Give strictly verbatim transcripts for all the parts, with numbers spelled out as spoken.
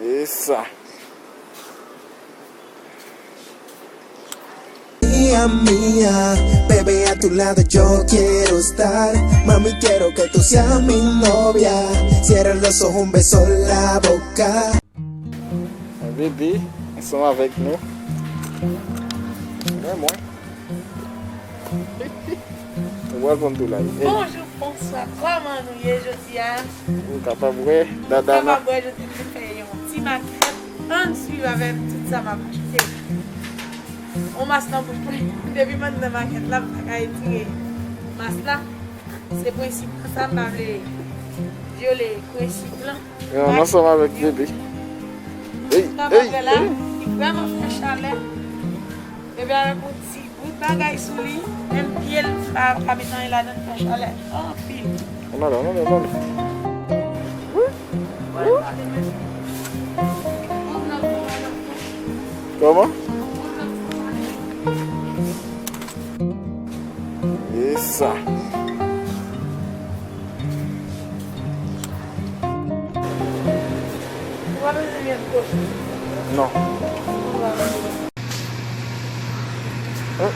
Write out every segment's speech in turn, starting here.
E sa. Mía, mía, bebé, a tu lado yo quiero estar. Mami, quiero que tú seas mi novia. Cierra los ojos, un beso en la boca. Bebe ansanm avèk nou. Mwen, mwen. Ou pral konn tou la. Bonjou, bonswa. Kòman nou ye jodi a? Ou kapab wè, Dada nan. Kapab wè, jodi nou fè yon ti makèt. Ann swiv avè m tout sa m ap achte. On mas nan bouch mwen. Depi m ann nan makèt la, m pa ka retire mas la. Se prensip lan sa, m pa vle vyole prensip lan. Yon ansanm avèk bebe. Ey, ey, ey. Li vrèman fè chalè. Bebe avèk yon ti bout bagay sou li. Menm pye l pa ka met anyen ladan, fè chalè anpil. Ann ale, ann ale, ann ale. Wi, wi. Kòman? E sa. Non. Eh.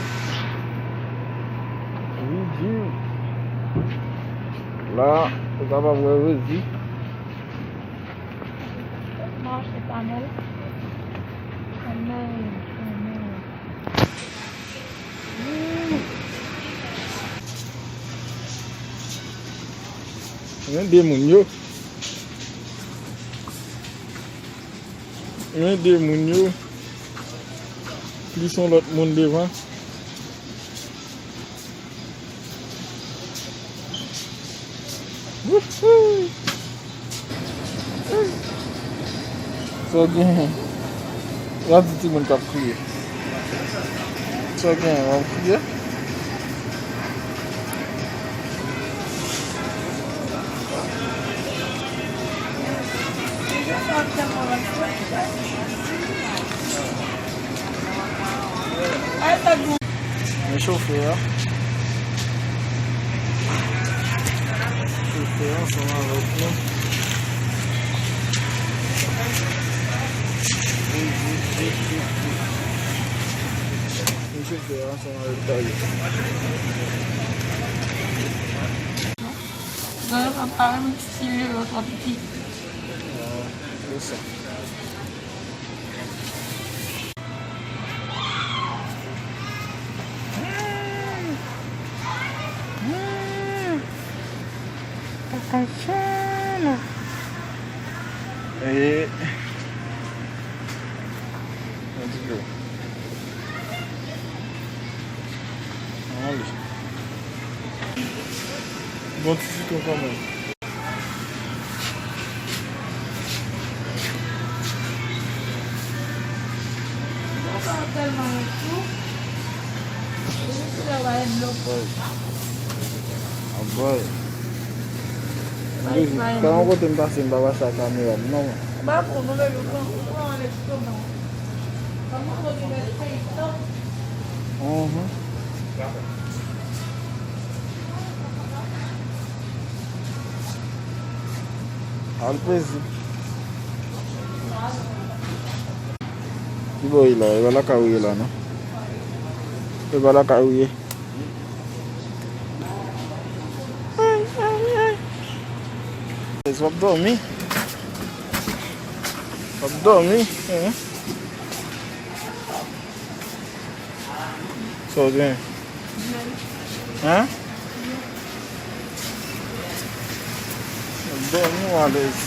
Ridi. La, ou kapab wè redi. Mwen achte kanèl. Kanèl, kanèl. Men de moun yo. Men de moun yo. Plis yon lòt moun devan. Wouhou! Sa w gen? W ap di timoun k ap kriye. Sa w gen? W ap kriye? Men chofè a. Chofè a ansanm avèk nou. Men chofè a ansanm avèk Dayou. Dayou pa renmen ti silyo yo twò piti. Ah, se sa. Papa John. E, yon ti dlo. Ann ale. Bon ti sitwon kanmenm. Anbòy. Anbòy. Anbòy. Sa yon kote m pase, m pa pase ak kamera m non. Mhm. Al peze. Ki bò w ye la? E pa lakay ou ye la non. E pa lakay ou ye. Ay, ay, ay. W ap dòmi. W ap dòmi. Hein? Sa w gen? Hein? Dòmi w alèz.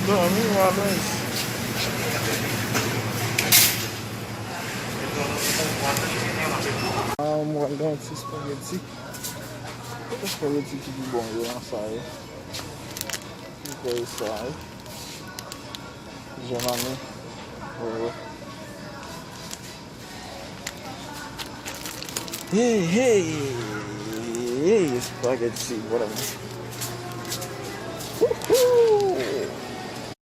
Dòmi w alèz. Ah, mwen gen yon ti espageti. Espageti ki pi bon yo nan sa yo. Mwen kwè e sa, wi. Jan mami. Wi, wi. Hey, hey. Hey, espageti, bòdè mwen. Wouhou!